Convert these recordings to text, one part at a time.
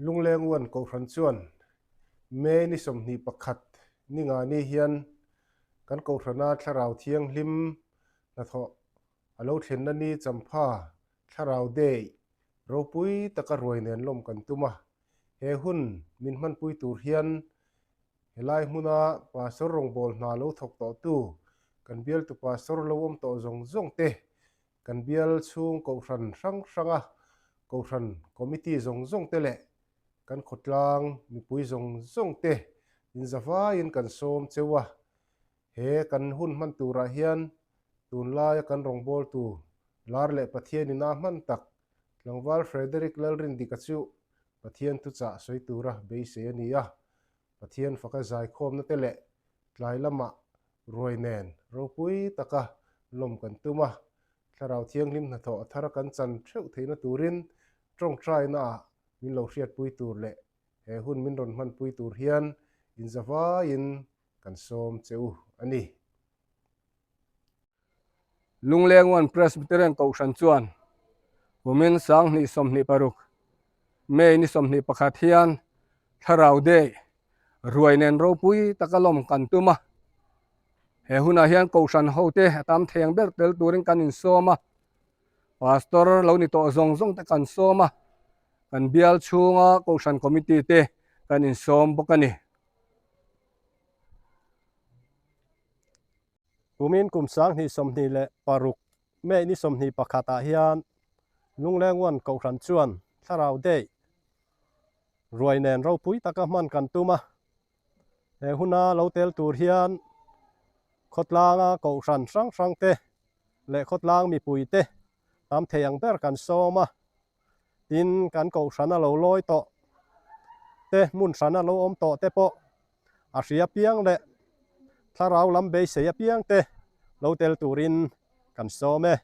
Lungleng Uan Kohhran chuan May ni 21 ni nga ni hian kan Kohhrana Thlarau Thianghlim hnathawh a lo thlenna ni champha Thlarau Day ropui taka ruai nen lawm kan tum a. He hun min hmanpui tur hian Helai hmuna Pastor rawngbâwl hna lo thawk tawhtu, kan bialtu Pastor lo awm tawh zawng zawng te, kan bial chhung kohhran hrang hranga kohhran committee zawng zawng te leh kan khawtlang mipui zawng zawng te inzavaiin kan sawm cheu a. He kan hun hman turah hian tunlaia kan rawngbawltu lar leh Pathian ina hman tak tlangval Frederick Lalrindika chu Pathian thuchah sawi tura beisei a ni a, Pathian faka zaikhawmna te leh tlai lamah ruai nen ropui taka lawm kan tum a, Thlarau Thianghlim hnathawh a thara kan chan theuh theihna turin tawngtainaah min lo hriatpui tur leh he hun min rawn hmanpui tur hian inzavaiin kan sawm che u a ni. Lungleng One Presbyterian Kohhran chuan kumin 2026 May ni 21 hian Thlarau Day ruai nen ropui taka lawm kan tum a. He hunah hian Kohhran hote a tam thei ang ber tel turin kan insawm a. Pastor lo ni tawh zawng zawng te kan sawm a, kan bial chhunga Kohhran Committee te kan insawm bawk a ni. Kumin kum 2026 May ni 21 ah hian Lungleng One Kohhran chuan Thlarau Day ruai nen ropui taka hman kan tum a. He huna lo tel tur hian khawtlanga Kohhran hrang hrang te leh khawtlang mipui te tam thei ang ber kan sawm a. Tin, kan Kohhrana lo lawi tawh te, hmun hrana lo awm tawh te pawh a hria piang leh thlarau lam beisei apiang te lo tel turin kan sawm e.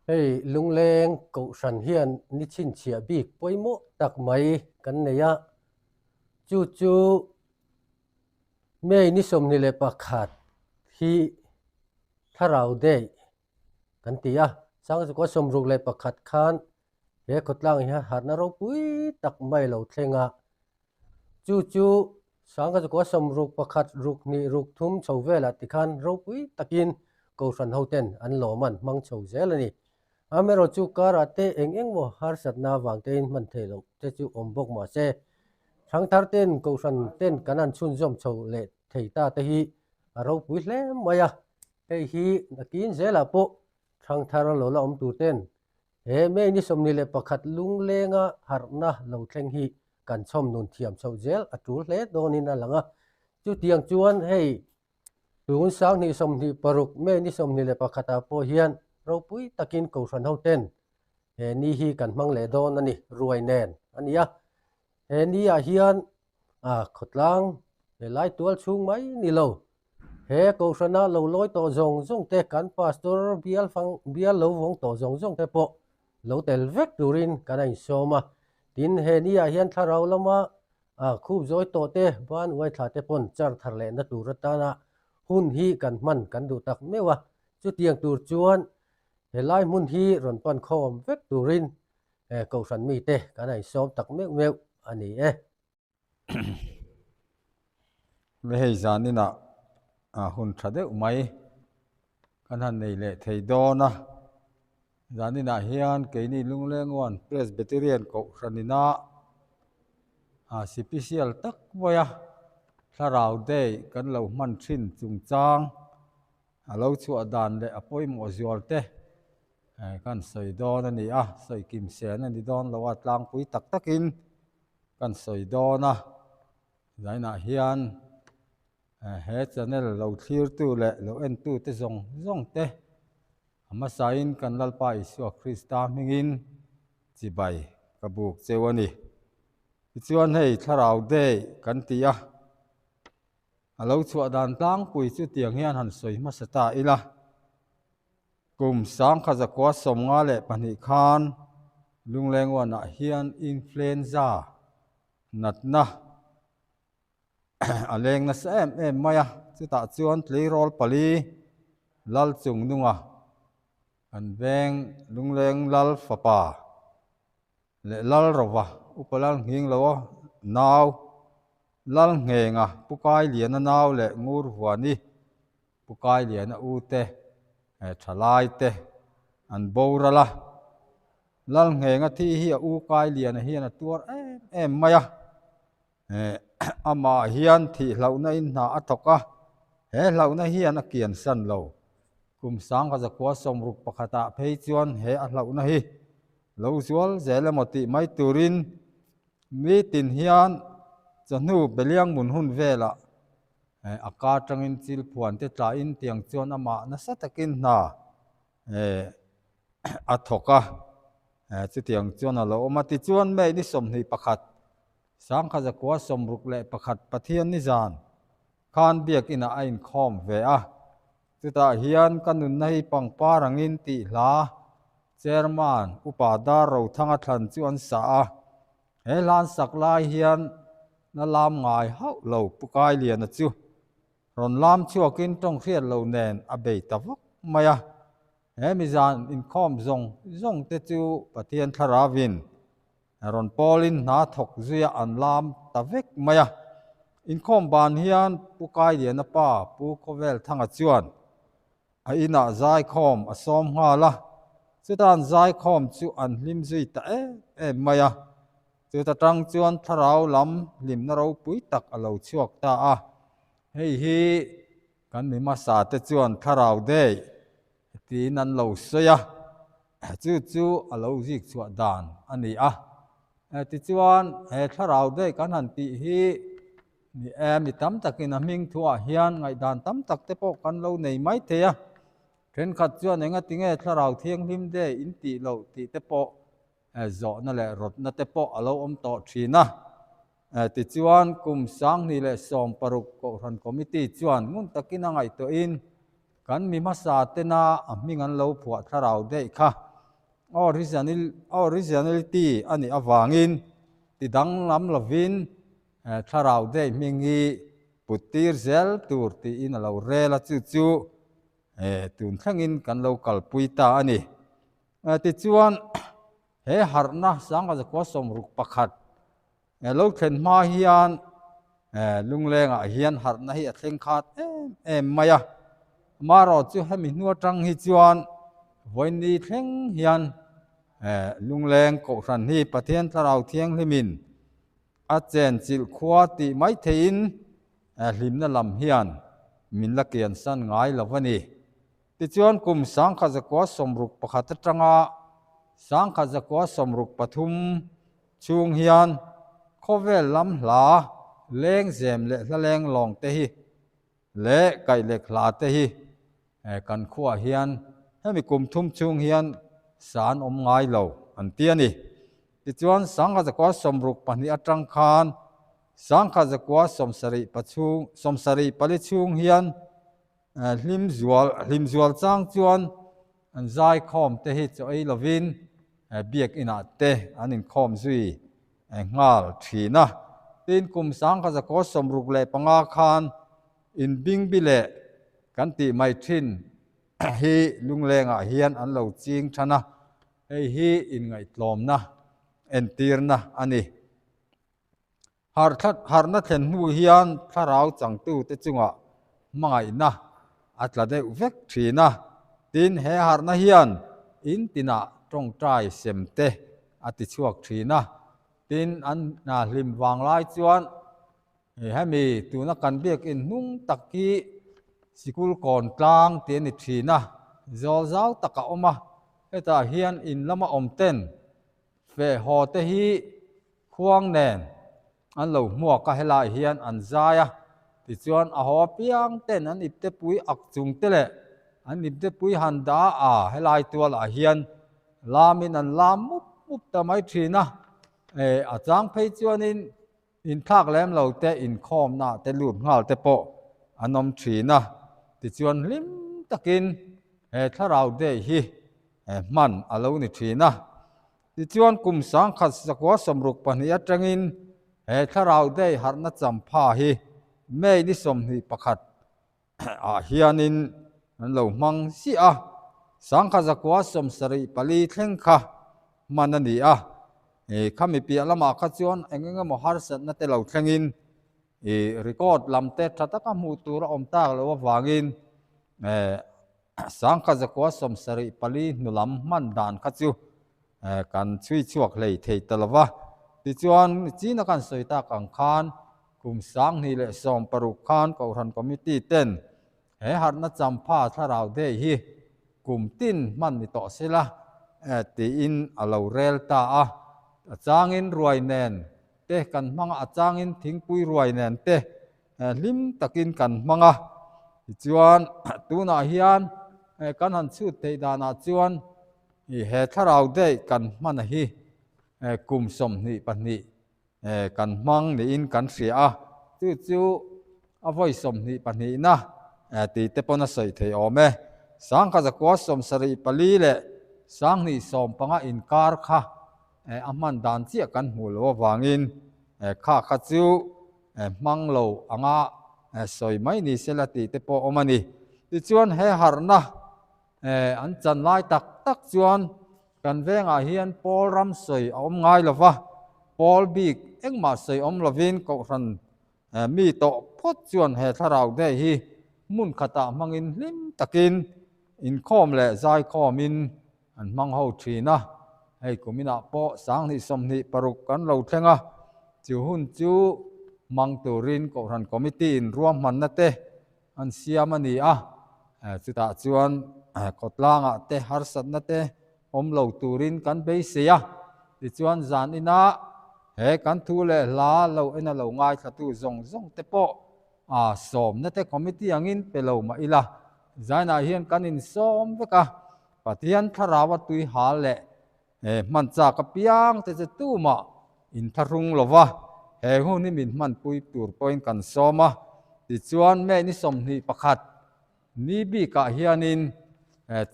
Hei Lungleng Kohhran hian ni chhinchhiah bik pawimawh tak mai kan nei a, chu chu May ni 21 hi Thlarau Day kan ti a, 1961 khan he khawtlang hian harhna ropui tak mai lo thleng a, chu chu 1961 ruk hnih ruk thum chho velah tikhan ropui takin Kohhran hoten an lawm an hmang chho zel a ni. Amaherawhchu karah te eng eng maw harsatna avang tein hman theih loh te chu awm bawk mahse thangthar ten Kohhran ten kan han chhunzawm chho leh thei ta te hi a ropui hle mai a. Hei hi nakin zelah pawh thangthar lo la awm tur ten he May ni 21 lunglenga harhna lo thleng hi kan chhawm nun thiam chhoh zel a tul hle dawnin a lang a. Chutiang chuan hei tun 2026 May ni 21 ah pawh hian ropui takin Kohhran ho ten he ni hi kan hmang leh dawn a ni, ruai nen a ni a. He ni ah hian khawtlang helai tual chhung mai ni lo He Kohhrana lo lawi tawh zawng zawng te, kan Pastor bial fang bial lo vawng tawh zawng zawng te pawh lo tel vek turin kan a insawm a. Tin, he niah hian thlarau lama khup zawi tawh te, ban uai thla te pawn char thar lehna tur atana hun hi kan hman kan duh tak meuh a. Chutiang tur chuan helai hmun hi rawn pan khawm vek turin Kohhran mite kan a insawm tak meuh meuh a ni e. Le hei zaninah hun tha deuh mai kan han nei leh thei dawn a, zaninah hian keini Lunglenguan Presbyterian Kohhran ina sipisial tak maia Thlarau Day kan lo hman thin chungchang a lo chhuah dan leh a pawimawh zual te kan sawi dawn a ni a, sawi kim sen a ni dawn lo a tlangpui tak takin. Kan sawi dawn a, zainah hian he channel lo thlirtu leh lo entute zawng zawng te a hmasain kan Lalpa Isua Krista hmingin chibai ka buk cheu a ni. Tichuan hei Thlarau Day kan ti a, a lo chhuah dan tlangpui chu tiang hian han sawi hmasa ta ila. Kum 1952 khan Lunglengwanah hian influenza natna a leng nasa em em mai a, chutah chuan tleirawl pali Lal Chungnunga kan veng Lungleng Lal fapa. leh Lalrova, Upa Lalnghingloa nau, Lalnghenga, Pu Kailiana nau leh Ngurhuani, Pu Kailiana u te, thalai te an boral a. Lalnghenga thi hi a u Kailiana hian a tuar em em mai a. Amah hian thih hlauhna in hna a thawk a, he hlauhna hian a kian san lo. Kum sangha zakua sawmruk pakhatah phei chuan he a hlauhna hi lo zual zel emaw tih mai turin nitin hian chawhnu beliang mun hun velah a ka atangin chil phuan te tlahin tiang chuan amah nasa takin hna a thawk a, chutiang chuan a lo awm a. Tichuan May ni 21, 1961 Pathian nizan khan biakinah a inkhawm ve a, chutah hian ka nunna hi pangpar angin tih hla Chairman Upa Dar Rothanga thlan chu an sa a, he hla an sak lai hian la lam ngai hauh lo Pu Kailiana chu Rawn lam chhuakin tawng hriat lo nen a bei ta vak mai a. He mizan inkhawm zawng zawng te chu Pathian Thlaravin rawn pawlin hna thawk zuia an lam ta vek mai a. Inkhawm ban hian Pu Kailiana pa Pu Khawvelthanga chuan a inah zaikhawm a sawm nghal a, chutan zaikhawm chu an hlim zui ta em em mai a. Chuta tang chuan thlarau lam hlimna ropui tak a lo chhuak ta a, hei hi kan mi hmasa te chuan thlarau daih tiin an lo sawi a, chu chu a lo zik chhuah dan a ni a. Tichuan he thlarau daih kan han tih hi ni e, mi tam takin a hming thuah hian ngaihdan tam tak te pawh kan lo nei mai thei a, thenkhat chuan engatinge thlarau thianghlim daih in tih loh tih te pawh Zawhna leh rawtna te pawh a lo awm tawh thin a. Tichuan, kum 2016 Kohhran Committee chuan ngun takin a ngaihtuahin kan mi hmasa tena a hming an lo phuah thlarau daih kha originality a nih avangin ti danglam lovin thlarau daih hming hi put tir zel tur tiin a lo rel a, chu chu tun thlengin kan lo kalpui ta a ni. Tichuan, he harhna 1961 lo thlen hma hian Lunglengah hian harhna hi a thleng khat em em mai a. Amaherawh chu hemi hnu atang hi chuan vawiin thleng hian Lungleng Kohhran hi Pathian Thlarau Thianghlimin a chenchilh khua tih mai theihin hlimna lam hian min la kiansan ngai lo a ni. Tichuan kum 1961 atanga 1963 chhung hian khawvel lam hla lengzem leh hla leng lawng te hi leh kaihlek hla te hi kan khuaah hian hemi kum thum chhung hian sa an awm ngai lo an ti a ni. Tichuan 1962 atang khan 1974 chhung hian Hlim zual hlim zual chang chuan an zaikhawm te hi chaw ei lovin biakinah te an inkhawm zui nghal thin a. Tin, kum 1965 khan inbingbi leh kan tih mai thin hi Lunglengah hian an lo ching than a, hei hi inngaihtlawmna entirna a ni. Harhna thlen hnu hian thlarau changtute chungah hmangaihna a tla deuh vek thin a, tin he harhna hian in tinah tawngtai sem te a ti chhuak thin a, tin an hna hlim vang lai chuan hemi tuna kan biakin hnung tak hi sikul kawn tlang tih a ni thin a, zawl zau tak a awm a, hetah hian in lama awm ten feh haw te hi Khuang nen an lo hmuak a, helai hian an zai a, tichuan a haw apiang ten an iptepui ak chung te leh an iptepui han dah a, helai tualah hian lamin an lam mup mup ta mai thin a, a chang phei chuanin inthlak lem lo te inkhawmna te lut nghal te pawh an awm thin a, tichuan hlim takin he thlarau day hi hman a lo ni thin a. Tichuan kum 1962 atangin he thlarau daih harhna champha hi May ni 21 ah hianin an lo hmang ziah a, 1974 thleng kha hman a ni a. Khami piah lamah kha chuan eng eng emaw harsatna te lo thlengin record lam te tha taka hmuh tur a awm tak loh avangin Sangkhat zakua 74 hnu lam hman dan kha chu kan chhui chhuak hlei thei ta lo va. Tichuan, china kan sawi tak ang khan kum 2016 khan Kohhran Committee ten he harhna champha thlarau day hi kum tin hman ni tawh sela tiin a lo rel ta a. A changin ruai nen te kan hmang a, a changin thingpui ruai nen te hlim takin kan hmang a. Tichuan tunah hian kan han chhut theih danah chuan he thlarau daih kan hman a hi kum 22 kan hmang niin kan hria a. Chu chu a vawi 22na tih te pawn a sawi thei awm e. 1974 leh 2015 inkar kha a hman dan chiah kan hmuh loh avangin kha kha chu hmang lo anga sawi mai ni sela tih te pawh awm a ni. Tichuan he harhna an chan lai tak tak chuan kan vengah hian pawl ram sawi a awm ngai lo va, pawl bik engmah sawi awm lovin kohhran mi tawh phawt chuan he thlarau day hi hmun khatah hmangin hlim takin inkhawm leh zaikhawmin an hmang ho thin a, hei kuminah pawh 2026 kan lo thleng a, chu hun chu hmang turin Kohhran Committee in ruahmanna te an siam a ni a, chutah chuan khawtlangah te harsatna te awm lo turin kan beisei a, tichuan zan inah he kan thu leh hla lo en a lo ngaithlatu zawng zawng te pawh A sawmna te committee angin pe lo mah ila, zainah hian kan insawm vek a, Pathian thlarau a tui hal leh hman chak apiang te chu tumah inthlahrung lo va, he hun hi min hmanpui tur pawhin kan sawm a, tichuan May ni 21 ni bikah hianin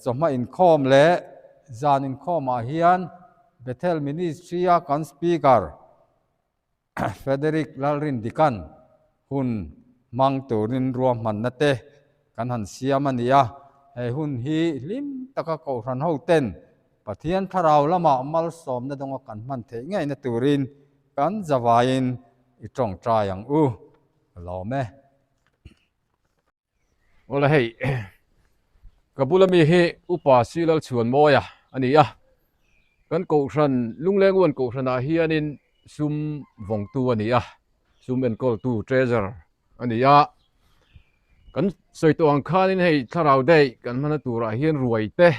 chawhma inkhawm leh zan inkhawmah hian Bethel Ministry-a kan Speaker, Frederick Lalrindikan hun hmang turin ruahmanna te kan han siam a ni a, he hun hi hlim taka Kohhran hoten Pathian thlarau lamah malsawmna dawnga kan hman theih ngeina turin kan zavaiin i tawngtai ang u. Ka lawm e. Awle hei ka bula mi hi upa Silal Chhuanmawia a ni a, kan kohhran Lungleng uan kohhranah hianin sum vawngtu a ni a, sum enkawltu treasurer a ni a, kan sawi tawh ang khanin hei thlarau daih kan hmana turah hian ruai te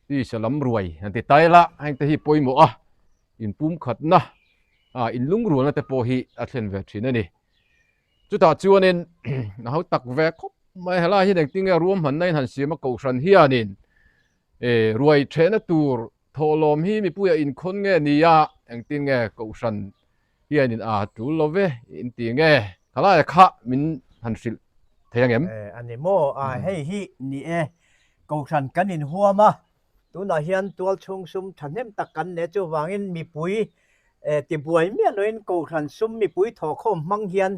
tisa lam ruai an ti ta ila hengte hi pawimawh a, inpumkhatna ah inlungrualna te pawh hi a thlen ve thin a ni. Chutah chuanin a ho tak ve khawp mai helai hian engtin nge ruahmanna in han siam a kohhran hianin eh ruai thehna tur thawhlawm hi mipuia inkhawn nge ni a engtin nge kohhran hianin a tul lo ve in ti nge khalaia kha min han hrilh thei ang em? Eh a ni maw a hei hi ni e kohhran kan inhuam a Tunah hian tualchhung sum thahnem tak kan nei chuvangin mipui tibuai miah loin Kohhran sum mipui thawhkhawm hmang hian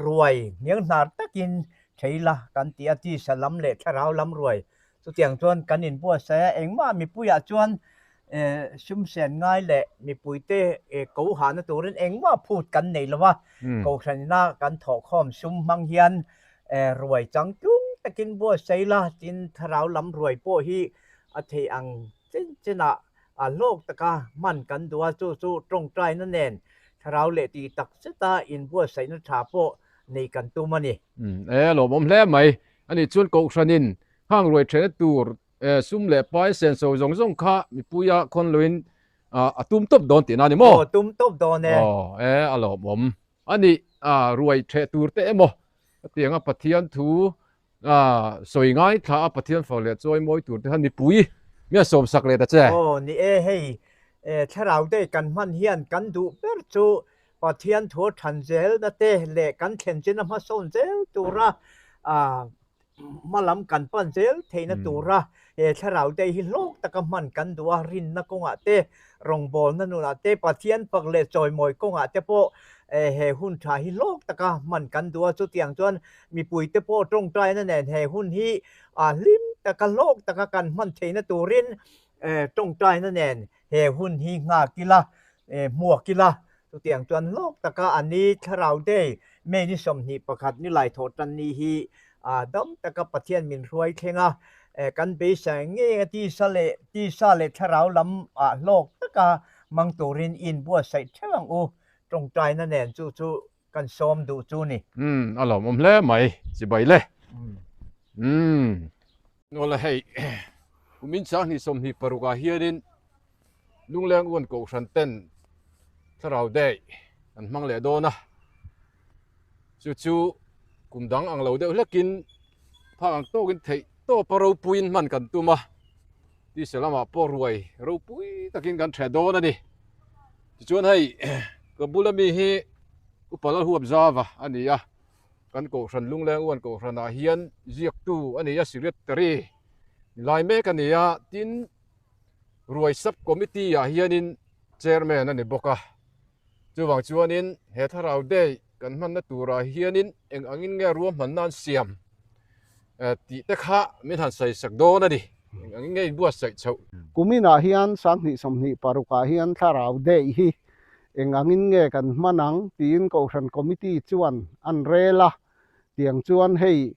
ruai hnianghnar takin thei la kan ti a, tisa lam leh thlarau lam ruai chutiang chuan kan inbuatsaih a, engmah mipuiah chuan sum sen ngai leh mipuite ko hahna turin engmah phut kan nei lo a, Kohhran ina kan thawhkhawm sum hmang hian Ruai changtlung takin buatsaih la, tin thlarau lam ruai pawh hi a theih ang chen chenah a hlawk taka hman kan duh a, chu chu tawngtaina nen thlarau leh tih tak zeta inbuatsaihna tha pawh neih kan tum a ni. E, lawmawm hle mai. Ani chuan Kohhranin hang ruai thehna tur sum leh pai senso zawng zawng kha mipuia khawn loin a tum tawp dawn tihna a ni maw? Aw, tum tawp dawn e. Aw, e, a lawmawm. A nih, ruai theh tur te emaw hetianga Pathian thu sawi ngaithla a Pathian fak leh chawi mawi tur te khan mipui mi a sawmsak leh ta che. Aw ni e, hei thlarau te kan hman hian kan duh ber chu Pathian thu a than zelna te leh kan thlen chin a hmasawn zel tura hma lam kan pan zel theihna tura he thlarau te hi hlawk taka hman kan duh a, rinna kawngah te, rawngbawlna nunah te, Pathian fak leh chawimawi kawngah te pawh he hun tha hi hlawk taka hman kan duh a, chutiang chuan mipuite pawh tawngtaina nen he hun hi hlim taka hlawk taka kan hman theihna turin tawngtaina nen he hun hi nghak ila. Hmuak ila, chutiang chuan hlawk taka a ni Thlarau Day, May ni 21 ni laithawh tan ni hi dam taka Pathian min hruai thleng a, kan beisai ngei a tisa leh tisa leh thlarau lam ah hlawk taka hmang turin i inbuatsaih theuh ang u, tawngtaina nen chu chu kan sawm duh chu ni. Umm a lawmawm hle mai chibai le. Umm. Nawla hei kumin 2026 ah hianin Lungleng Uan Kohhran ten Thlarau Day an hmang leh dawn a, chu chu kum dang ang lo deuh hlekin phak ang tawkin theih tawpa ropuiin hman kan tum a, tisa lamah pawh ruai ropui takin kan ṭheh dawn a ni. Tichuan hei ka bula mi hi Upa Lalhuapzava a ni a. Kan Kohhran Lungleng Uan Kohhranah hian ziaktu a ni a, Secretary ni lai mek a ni a, tin Ruai Sub Committee ah hianin Chairman a ni bawk a. Chuvang chuanin he Thlarau Day kan hmanna turah hianin eng angin nge ruahmanna an siam tih te kha min han sawisak dawn a ni. Eng angin nge inbuatsaih chhoh? Kuminah hian 2026 ah hian Thlarau Day hi Eng angin nge kan hman ang tiin Kohhran Committee chuan an rel a, tiang chuan hei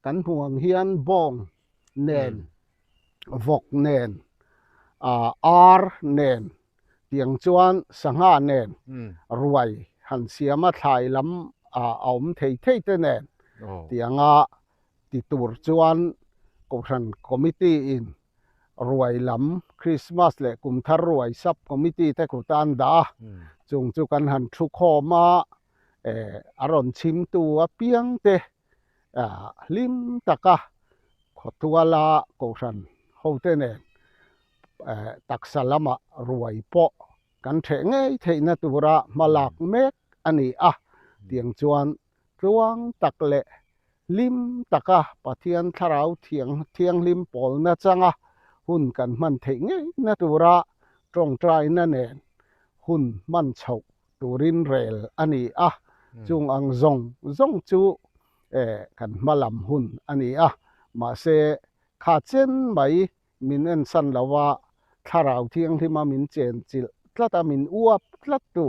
kan hmuh ang hian bawng nen, vawk nen, ar nen, tiang chuan sangha nen ruai han siam a thlai lam a awm thei thei te nen tianga ti tur chuan Kohhran Committee in ruai lam Krismas leh kum thar ruai sub committee te kut a an dah a, chung chu kan han thu khawm a, eh a rawn chhimtu apiang te ah hlim taka khawtuala kohhran hote nen eh taksa lamah ruai pawh kan theh ngei theihna tura hma lak mek a ni a, tiang chuan Tluang tak leh hlim taka Pathian Thlarau Thianghlim pawlna changa hun kan hman theih ngeina tura tawngtaina nen hun hman chhoh turin rel a ni a, chung ang zawng zawng chu kan hma lam hun a ni a, mahse kha chen mai min ensan lo a, Thlarau Thianghlima min chenchilh tlat a, min uap tlat tu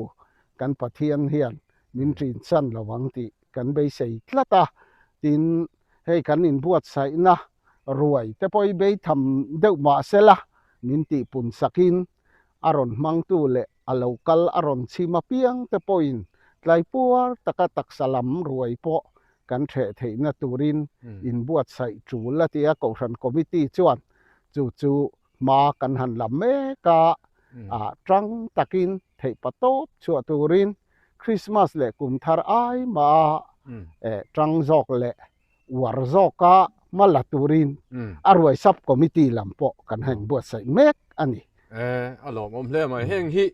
kan Pathian hian min ṭinsan lo ang tih kan beisei tlat a, tin hei kan inbuatsaihna ruai te pawh hi beitham deuh mah sela min tihpun sakin a rawn hmangtu leh a lo kal a rawn chhim apiang te pawhin tlaipuar taka taksa lam ruai pawh kan ṭheh theihna turin inbuatsaih ṭul a ti a, Kohhran Committee chuan chu chu hma kan han la mek a, ṭang takin theihpa tawp chhuah turin Krismas leh kum thar ai mah a ṭang zawk leh uar zawka hma la turin a ruai Sub Committee lam pawh kan han inbuatsaih mek a ni. E, a lawmawm hle mai. Heng hi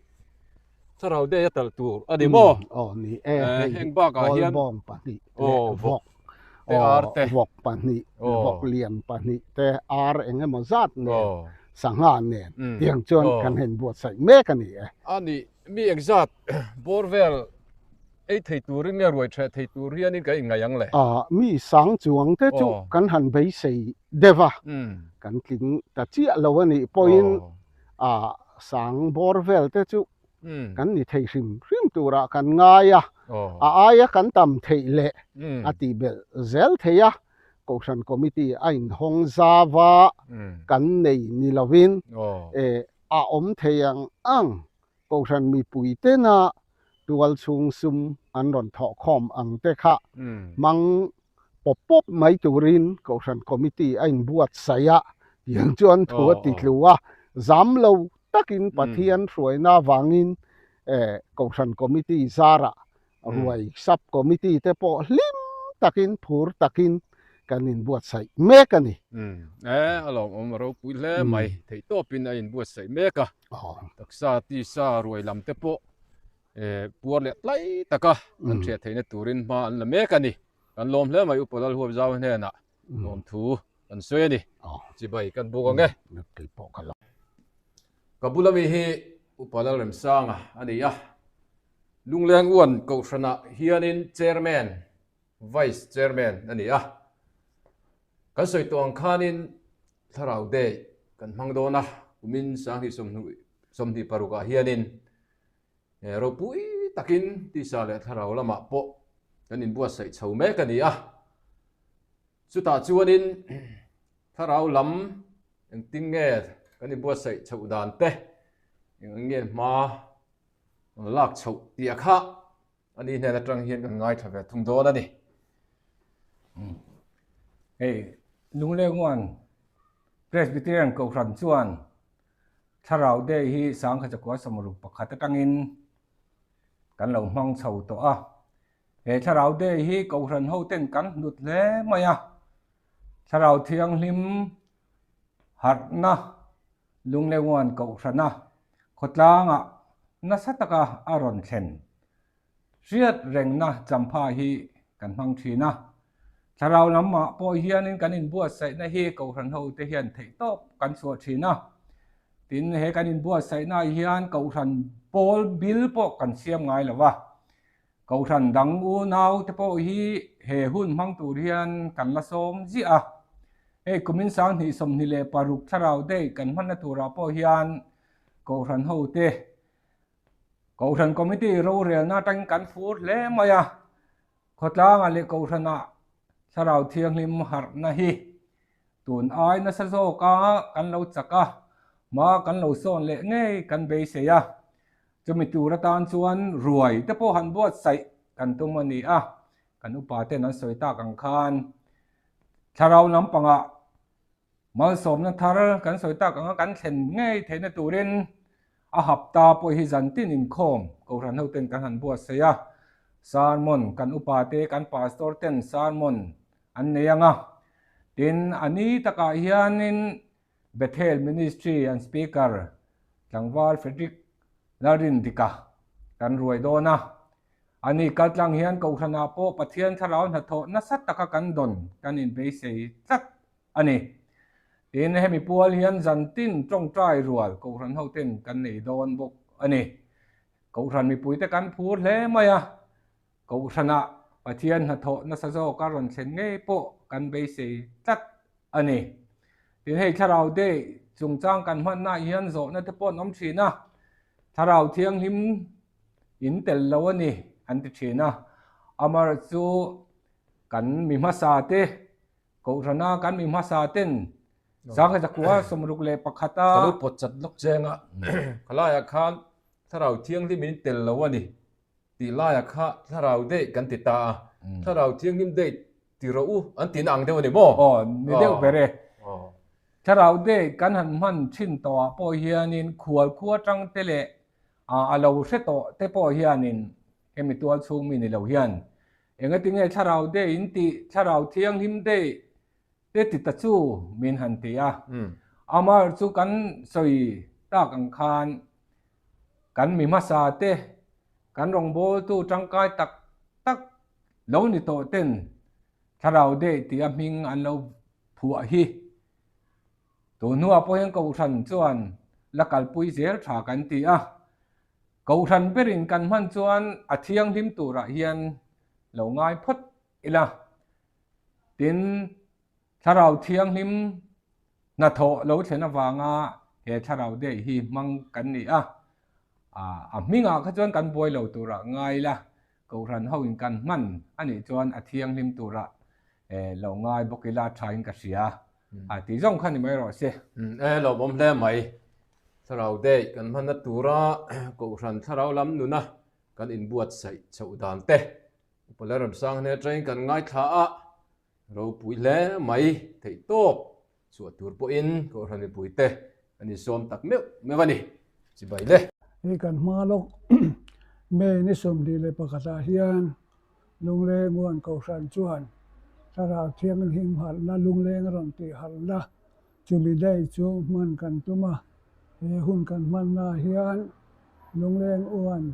Thlarau Day a talh tur a ni maw? Aw ni e, hei heng bakah hian Kawlbawng pahnih leh vawk te ar te vawk pahnih, vawk lian pahnih te ar eng emaw zat nen, sangha nen tiang chuan kan han inbuatsaih mek a ni e. A ni, mi engzat bawr vel ei thei turin nge ruai ṭheh thei tur hianin kan inngaih ang le? Mi sang chuang te chu kan han beisei deuh a, kan tling ta chiah lo a nih pawhin sang bawr vel te chu kan ni thei hrim hrim turah kan ngai a, a aia kan tam theih leh a tih belh zel thei a, Kohhran Committee a inhawng zau a, kan nei ni lovin a awm thei ang ang. Kohhran mipui tena tual chhung sum an rawn thawh khawm ang te kha hmang pawp pawp mai turin Kohhran Committee a inbuatsaih a, tiang chuan thu a ti tlu a, zam lo takin Pathian hruaina avangin Kohhran Committee zarah Ruai Sub Committee te pawh hlim takin phur takin kan inbuatsaih mek a ni. E, a lawmawm a ropui hle mai. Theihtawpin a inbuatsaih mek a. Taksa tisa ruai lam te pawh puar leh tlai taka kan hriat theihna turin hma an la mek a ni. Kan lawm hle mai Upa Lalhuapzau hnenah lawmthu kan sawi a ni. Chibai kan buk ang e. Ka bula mi hi Upa Lalremsanga a ni a. Lungleng Uan Kohhranah hianin Chairman, Vice Chairman a ni a. Kan sawi tawh ang khanin Thlarau Day kan hmang dawn a, kumin 2026 ah hianin. Ropui takin tisa leh thlarau lamah pawh kan inbuatsaih chho mek a ni a. Chutah chuanin thlarau lam engtin nge kan inbuatsaih chhoh dan te, eng ang nge hma lak chhoh tih a kha ani hnen atang hian kan ngaithla ve thung dawn a ni. Hei Lungleng-uan Presbyterian Kohhran chuan Thlarau Day hi Sangkhachakuah 61 atangin kan lo hmang chho tawh a. He Thlarau Day hi Kohhran hoten kan hnut hle mai a. Thlarau Thianghlim harhna Lungleng-uan Kohhrana khawtlangah nasa taka a rawn thlen Hriat rengna champha hi kan hmang thin a. Thlarau lamah pawh hianin kan inbuatsaihna hi Kohhran hote hian theihtawp kan chhuah thin a. Tin, he kan inbuatsaihnaah hian Kohhran pawl bil pawh kan siam ngai lo va. Kohhran dang unau te pawh hi he hun hmang tur hian kan la sawm ziah a. Hei kumin 2026 Thlarau Day kan hmanna turah pawh hian Kohhran hote Kohhran Committee rorelna atangin kan fur hle mai a, khawtlangah leh Kohhranah Thlarau Thianghlim harhna hi tun ai nasa zawka kan lo chak a, hma kan lo sawn leh ngei kan beisei a, chumi tur atan chuan ruai te pawh han buatsaih kan tum a ni a, kan upa ten an sawi tak ang khan Thlarau lampangah Malsawmna thar kan sawi tak anga kan thlen ngei theihna turin a hapta pawh hi zan tin inkhawm Kohhran hoten kan han buatsaih a, sermon kan upa te kan pastor ten sermon an nei ang a, tin a ni takah hianin Bethel Ministry an speaker tlangval Frederick Lalrindika kan ruai dawn a, ani kaltlang hian Kohhranah pawh Pathian thlarau hnathawh nasa taka kan dawn kan inbeisei tlat a ni. Tin, hemi pual hian zantin tawngtai rual Kohhran hoten kan nei dawn bawk a ni. Kohhran mipuite kan phur hle mai a, Kohhranah Pathian hnathawh nasa zawka rawn thlen ngei pawh kan beisei tlat a ni. Tin, hei Thlarau Day chungchang kan hmannaah hian zawhna te pawh an awm thin a, Thlarau Thianghlim in tel lo a ni an ti thin a, amaherawhchu kan mi hmasa te Kohhrana kan mi hmasa ten 1961 a. Ka lo pawt chat lawk cheng a, khalaiah khan Thlarau Thianghlim in tel lo a ni tih laiah kha Thlarau Day kan ti ta a, Thlarau Thianghlim Day ti rawh u an tihna ang deuh a ni maw? Aw, ni deuh ber e. Thlarau Day kan han hman thin tawhah pawh hianin khual khua tang te leh a lo hre tawh te pawh hianin hemi tual chhung mi ni lo hian Engatinge Thlarau Day in tih Thlarau Thianghlim Day te ti ta chu min han ti a. Amar chu kan sawi tak ang khan kan mi hmasa te, kan rawngbawltu tangkai tak tak lo ni tawh ten Thlarau Day tia hming an lo phuah hi tun hnuah pawh hian Kohhran chuan la kalpui zel tha kan ti a. Kohhran berin kan hman chuan a thianghlim turah hian lo ngai phawt ila. Tin, Thlarau Thianghlim hnathawh lo thlen avanga he Thlarau Day hi hmang kan ni a. A hmingah kha chuan kan buai lo turah ngai ila, Kohhran hoin kan hman a nih chuan a thianghlim turah lo ngai bawk ila thain ka hria. A tih zawng kha ni mai rawh se. E lawmawm hle mai. Thlarau Day kan hmanna tura Kohhran Thlarau lam nuna kan inbuatsaih chhoh dan te Upa Lalramsang hne atangin kan ngaithla a, ropui hle mai theih tawp chhuah tur pawhin Kohhran mipuite kan insawm tak meuh meuh a ni. Chibai le. Hei kan hma lawk May ni 21 ah hian Lungleng Uan Kohhran chuan Thlarau Thianghlim harhna Lungleng a rawn tih harhna chumi day chu hman kan tum a, he hun kan hmannaah hian Lungleng Uan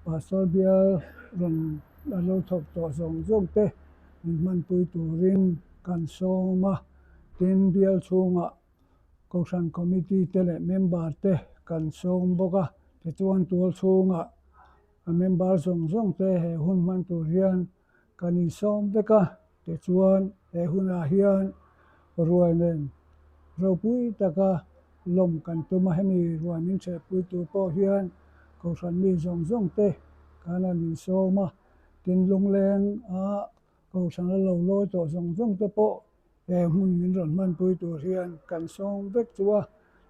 Pastor Bial rawn a lo thawk tawh zawng zawng te min hmanpui turin kan sawm a, tin bial chhungah Kohhran Committee te leh member te kan sawm bawk a, tichuan tual chhungah A member zawng zawng te he hun hman tur hian kan insawm vek a, tichuan he hunah hian ruai nen ropui taka lawm kan tum a, hemi ruai min chhehpui tur pawh hian Kohhran mi zawng zawng te khan an insawm a, tin lungleng a Kohhran a lo lawi tawh zawng zawng te pawh he hmun min rawn hmanpui tur hian kan sawm vek chu a,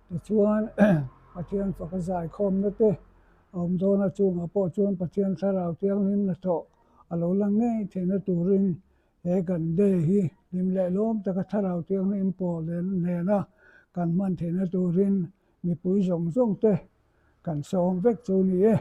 tichuan Pathian faka zaikhawmna te a awm dawn a, chungah pawh chuan Pathian Thlarau Thianghlim hnathawh a lo lang ngei theihna turin he kan day hi hlim leh lawm taka Thlarau Thianghlim pawl nena kan hman theihna turin mipui zawng zawng te kan sawm vek chu ni e.